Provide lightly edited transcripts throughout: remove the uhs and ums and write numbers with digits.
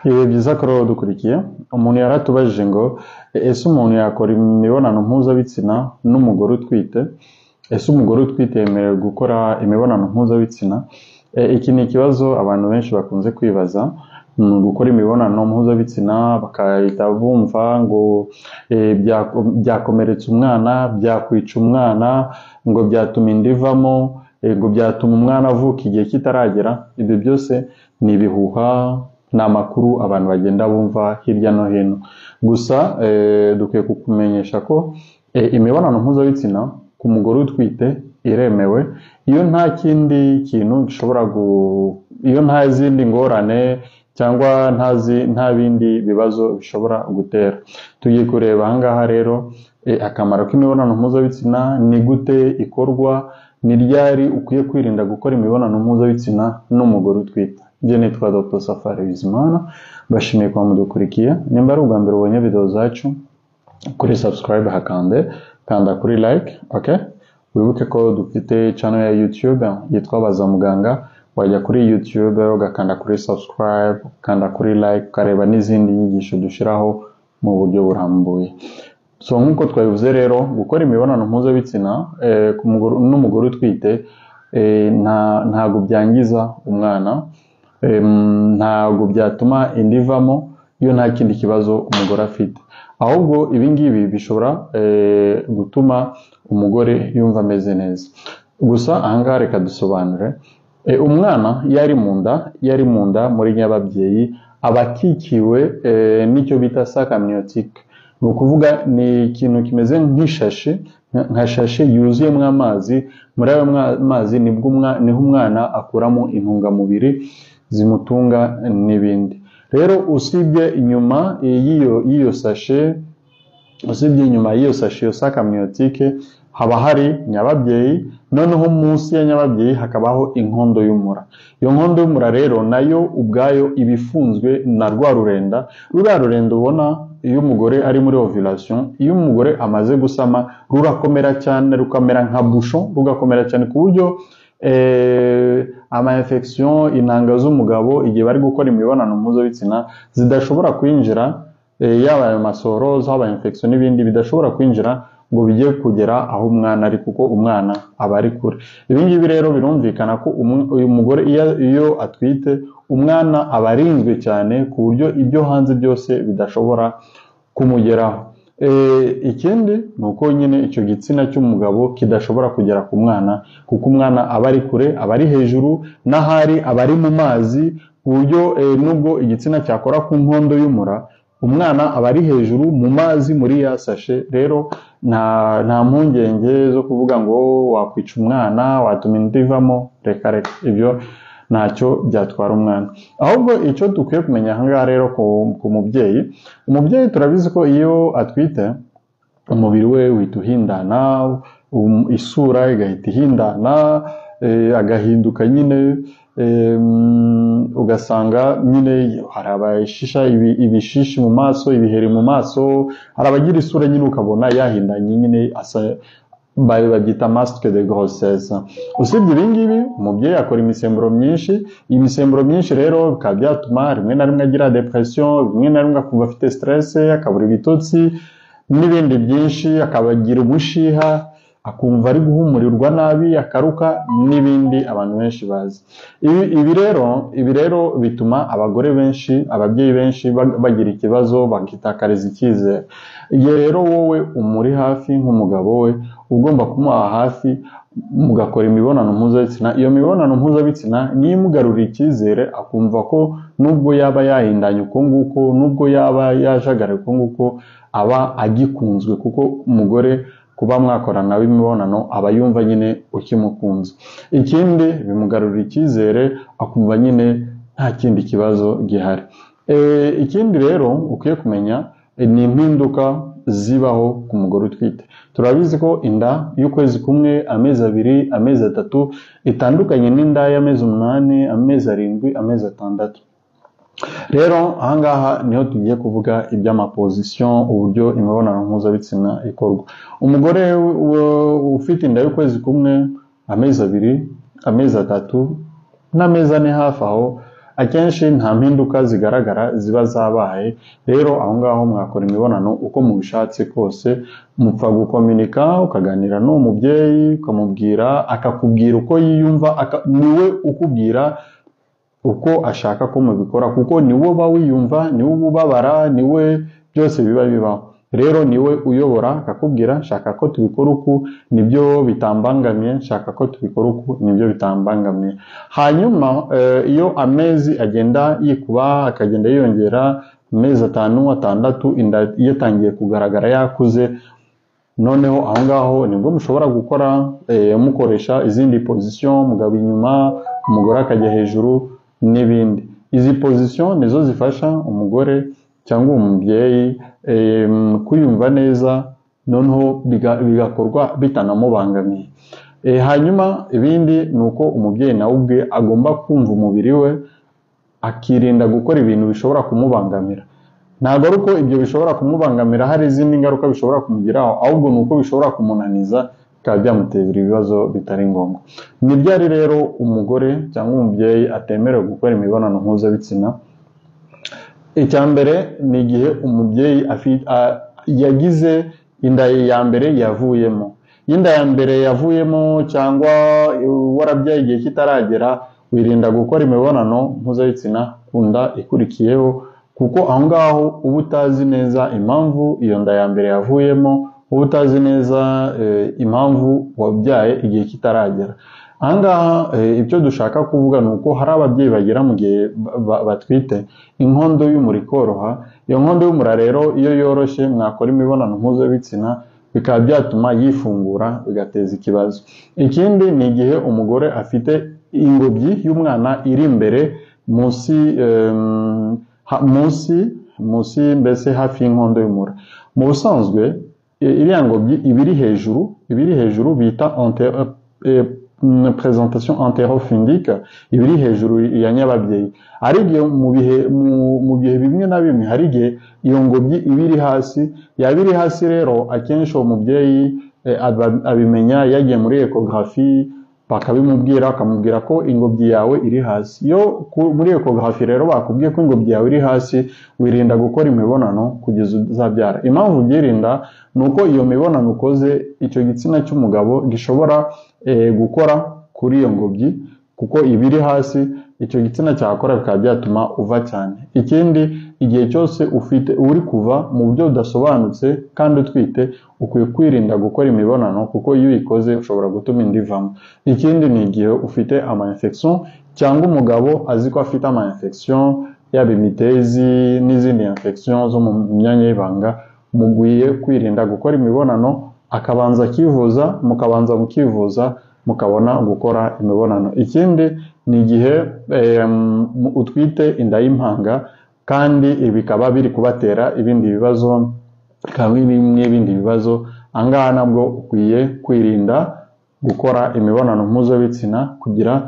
Ibihe byiza kuri wowe dukurikiye. Umuntu yaratubajije ngo ese umuntu yakora imibonano mpuzabitsina n'umugore utwite? Ese umugore utwite yemerewe gukora imibonano mpuzabitsina? Iki ni ikibazo abantu benshi bakunze kwibaza. Gukora imibonano mpuzabitsina bakahita bumva ngo byakomeretsa umwana, byakwica umwana, ngo byatuma inda ivamo, ngo byatuma umwana avuka igihe kitaragera. Ibyo byose ni ibihuha, ni amakuru abantu bagenda bumva hirya no hino. Gusa dukwiye kukumenyesha ko imibonano mpuzabitsina ku mugore utwite iremewe iyo nta kindi kintu gishobora, iyo nta zindi ngorane cyangwa nta bindi bibazo bishobora gutera. Tugiye kureba ahangaha rero akamaro k'imibonano mpuzabitsina, ni gute ikorwa, ni ryari ukwiye kwirinda gukora imibonano mpuzabitsina n'umugore utwite. Njye nitwa Dr Safari Bizimana, mbashimiye kuba mudukurikiye. Nimba ari ubwa mbere ubonye video zacu, kuri subscribe hakande, kanda kuri like, okay? Wibuke ko dufite channel ya YouTube yitwa Baza Muganga, wajya kuri YouTube ugakanda kuri subscribe, ukanda kuri like, ukareba n'izindi nyigisho dushyiraho mu buryo burambuye. So nk'uko twabivuze rero, gukora imibonano mpuzabitsina n'umugore utwite ntabwo byangiza umwana, ntabwo byatuma inda ivamo iyo nta kindi kibazo umugore afite. Ahubwo ibi ngibi bishobora gutuma umugore yumva ameze neza. Gusa ahangaha reka dusobanure. Umwana iyo ari mu nda, iyo ari mu nda muri nyababyeyi, aba akikiwe n'icyo bita sac amniotique. Ni ukuvuga ni ikintu kimeze nk'ishashi, nka shashe yuzuyemo amazi. Muri ayo mazi nibwo niho umwana akuramo intungamubiri zimutunga n'ibindi. Rero usibye inyuma y'iyo sashe, usibye inyuma y'iyo sashe, iyo sac amniotique, haba hari nyababyeyi, noneho munsi ya nyababyeyi hakabaho inkondo y'umura. Iyo nkondo y'umura rero nayo ubwayo iba ifunzwe na rwa rurenda. Ruriya rurenda ubona iyo umugore ari muri ovulation, iyo umugore amaze gusama, rurakomera cyane, rukamera nka bouchon, rugakomera cyane ku buryo ama infection, intanga z'umugabo igihe bari gukora imibonano mpuzabitsina zidashobora kwinjira, yaba ayo masohoro, zaba infection n'ibindi bidashobora kwinjira ngo bijye kugera aho umwana ari, kuko umwana aba ari kure. Ibi ngibi rero birumvikana ko uyu mugore iyo atwite, umwana aba arinzwe cyane ku buryo ibyo hanze byose bidashobora kumugeraho. Ikindi ni uko nyine icyo gitsina cy'umugabo kidashobora kugera ku mwana, kuko umwana aba ari kure, aba ari hejuru, n'ahari aba ari mu mazi, ku buryo nubwo igitsina cyakora ku nkondo y'umura, umwana aba ari hejuru mu mazi muri ya sashe. Rero nta mpungenge zo kuvuga ngo wakwica umwana, watuma inda ivamo, reka reka, ibyo ntacyo byatwara umwana. Ahubwo icyo dukwiye kumenya aha ngaha rero ku mubyeyi, umubyeyi turabizi ko iyo atwite umubiri we uhita uhindana, isura igahita ihindana, agahinduka nyine, ugasanga nyine hari abashisha ibishishi mu maso, ibiheri mu maso, hari abagira isura nyine ukabona yahindanye nyine, asa babyita masque de grossesse. Usibye ibi ngibi, umubyeyi akora imisemburo myinshi. Imisemburo myinshi rero bikaba byatuma rimwe na rimwe agira depression, rimwe na rimwe akumva afite stress, akabura ibitotsi n'ibindi byinshi, akabagira umushiha, akumva ari guhumurirwa nabi, akaruka n'ibindi abantu benshi bazi. Ibi rero bituma abagore benshi, ababyeyi benshi bagira ikibazo, bakitakariza icyizere. Igihe rero wowe umuri hafi nk'umugabo we, ugomba kumuha hafi mugakora imibonano mpuzabitsina. Iyo mibonano mpuzabitsina niyo imugarurira icyizere, akumva ko nubwo yaba yahindanye uko nguko, nubwo yaba yajagaraye uko nguko, aba agikunzwe, kuko umugore kuba mwakorana nawe imibonano aba yumva nyine ukimukunze. Ikindi bimugarurira icyizere, akumva nyine nta kindi kibazo gihari. Ikindi rero ukwiye kumenya ni impinduka zibaho ku mugore utwite. Turabizi ko inda y'ukwezi kumwe, amezi 2, amezi 3 itandukanye n'inda y'amezi 8, amezi 7, amezi 6. Rero ahangaha niho tugiye kuvuga iby'amapozisiyo, uburyo imibonano mpuzabitsina ikorwa. Umugore ufite inda y'ukwezi kumwe, amezi 2, amezi 3 n'amezi 4 hafi aho, Akenshi nta mpinduka zigaragara ziba zabaye. Rero aho ngaho mwakora imibonano uko mubishatse kose, mupfa gukominika, ukaganira n'uwo mubyeyi, ukamubwira, akakubwira uko yiyumva, niwe ukubwira uko ashaka ko mubikora, kuko niwe uba wiyumva, niwe uba ubabara, niwe byose biba bibaho. Rero niwe uyobora, akakubwira nshaka ko tubikora uku, nibyo bitambangamiye, nshaka ko tubikora uku, nibyo bitambangamiye. Hanyuma iyo amezi agenda yikuba akagenda yiyongera, amezi 5, 6, inda yatangiye kugaragara yakuze, noneho aho ngaho nibwo mushobora gukora mukoresha izindi position, umugabo inyuma, umugore akajya hejuru n'ibindi. Izi position nizo zifasha umugore cyangwa umubyeyi kwiyumva neza, noneho bigakorwa bitanamubangamiye. Hanyuma ibindi ni uko umubyeyi nawe ubwe agomba kumva umubiri we, akirinda gukora ibintu bishobora kumubangamira. Ntabwo ari uko ibyo bishobora kumubangamira hari izindi ngaruka bishobora kumugiraho, ahubwo ni uko bishobora kumunaniza bikaba byamutera ibibazo bitari ngombwa. Ni ryari rero umugore cyangwa umubyeyi atemerewe gukora imibonano mpuzabitsina? Icya mbere ni igihe umubyeyi yagize inda ya mbere yavuyemo. Inda ya mbere yavuyemo cyangwa warabyaye igihe kitaragera, wirinda gukora imibonano mpuzabitsina ku nda ikurikiyeho, kuko aho ngaho uba utazi neza impamvu iyo nda ya mbere yavuyemo, uba utazi neza impamvu wabyaye igihe kitaragera. Aha ngaha ibyo dushaka kuvuga ni uko hari ababyeyi bagera mu gihe batwite inkondo y'umura ikoroha. Iyo nkondo y'umura rero iyo yoroshye mwakora imibonano mpuzabitsina bikaba byatuma yifungura bigateza ikibazo. Ikindi ni igihe umugore afite ingobyi y'umwana iri imbere munsi mbese hafi y'inkondo y'umura. Mu busanzwe iriya ngobyi iba iri hejuru bita présentation antérofundique, iba iri hejuru ya nyababyeyi. Hari igihe mu bihe bimwe na bimwe hari igihe iyo ngobyi iba iri hasi. Yaba iri hasi rero akenshi uwo mubyeyi abimenya yagiye muri échographie, bakabimubwira, bakamubwira ko ingobyi yawe iri hasi. Iyo muri échographie rero bakubwiye ko ingobyi yawe iri hasi, wirinda gukora imibonano kugeza uzabyara. Impamvu ubyirinda ni uko iyo mibonano ukoze, icyo gitsina cy'umugabo gishobora gukora kuri iyo ngobyi, kuko iba iri hasi, icyo gitsina cyakora bikaba byatuma uva cyane. Ikindi, igihe cyose ufite uri kuva mu buryo budasobanutse kandi utwite, ukwiye kwirinda gukora imibonano, kuko iyo uyikoze ushobora gutuma inda ivamo. Ikindi ni igihe ufite ama infection, cyangwa umugabo azi ko afite ama infection, yaba imitezi n'izindi infection zo mu myanya y'ibanga, mugwiye kwirinda gukora imibonano, akabanza akivuza, mukabanza mukivuza, mukabona gukora imibonano. Ikindi ni igihe utwite inda y'impanga, kandi bikaba biri kubatera ibindi bibazo, bikaba n'ibindi bibazo, aha ngaha nabwo ukwiye kwirinda gukora imibonano mpuzabitsina kugira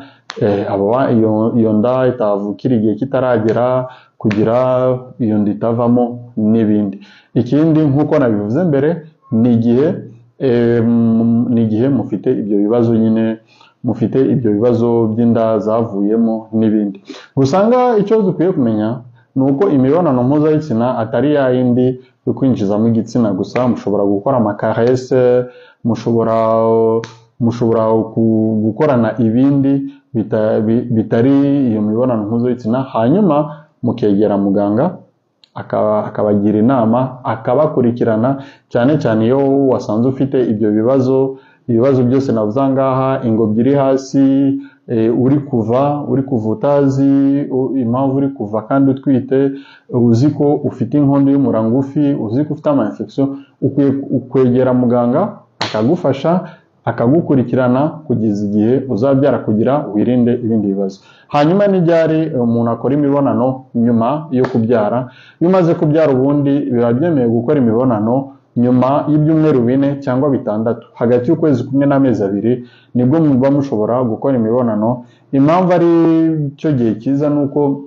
iyo nda itavukira igihe kitaragera, kugira iyo nda itavamo n'ibindi. Ikindi nk'uko nabivuze mbere, ni igihe mufite ibyo bibazo nyine, mufite ibyo bibazo by'inda zavuyemo n'ibindi. Gusanga icyo dukwiye kumenya ni uko imibonano mpuzabitsina atari ya yindi yo kwinjizamo igitsina gusa. Mushobora gukora amakarese, mushobora gukorana ibindi bitari iyo mibonano mpuzabitsina, hanyuma mukegera muganga akabagira inama, akabakurikirana, cyane cyane iyo wasanze ufite ibyo bibazo, ibibazo byose navuze aha ngaha, ingobyi iri hasi, uri kuva utazi impamvu uri kuva kandi utwite, uzi ko ufite inkondo y'umura ngufi, uzi ko ufite ama infection, ukwiye kwegera muganga akagufasha, akagukurikirana kugeza igihe uzabyara, kugira wirinde ibindi bibazo. Hanyuma n'iryari umuntu akora imibonano nyuma yo kubyara? Iyo umaze kubyara ubundi biba byemewe gukora imibonano nyuma y'ibyumweru 4 cyangwa 6, hagati y'ukwezi kumwe n'amezi 2 nibwo muba mushobora gukora imibonano. Impamvu ari cyo gihe cyiza ni uko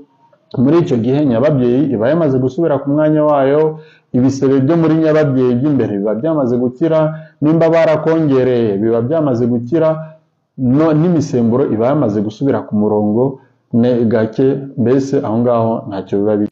muri icyo gihe nyababyeyi iba yamaze gusubira ku mwanya wayo, ibisebe byo muri nyababyeyi by'imbere biba byamaze gukira, nimba barakongereye biba byamaze gukira, n'imisemburo iba yamaze gusubira ku murongo. gake, mbese aho ngaho ntacyo biba.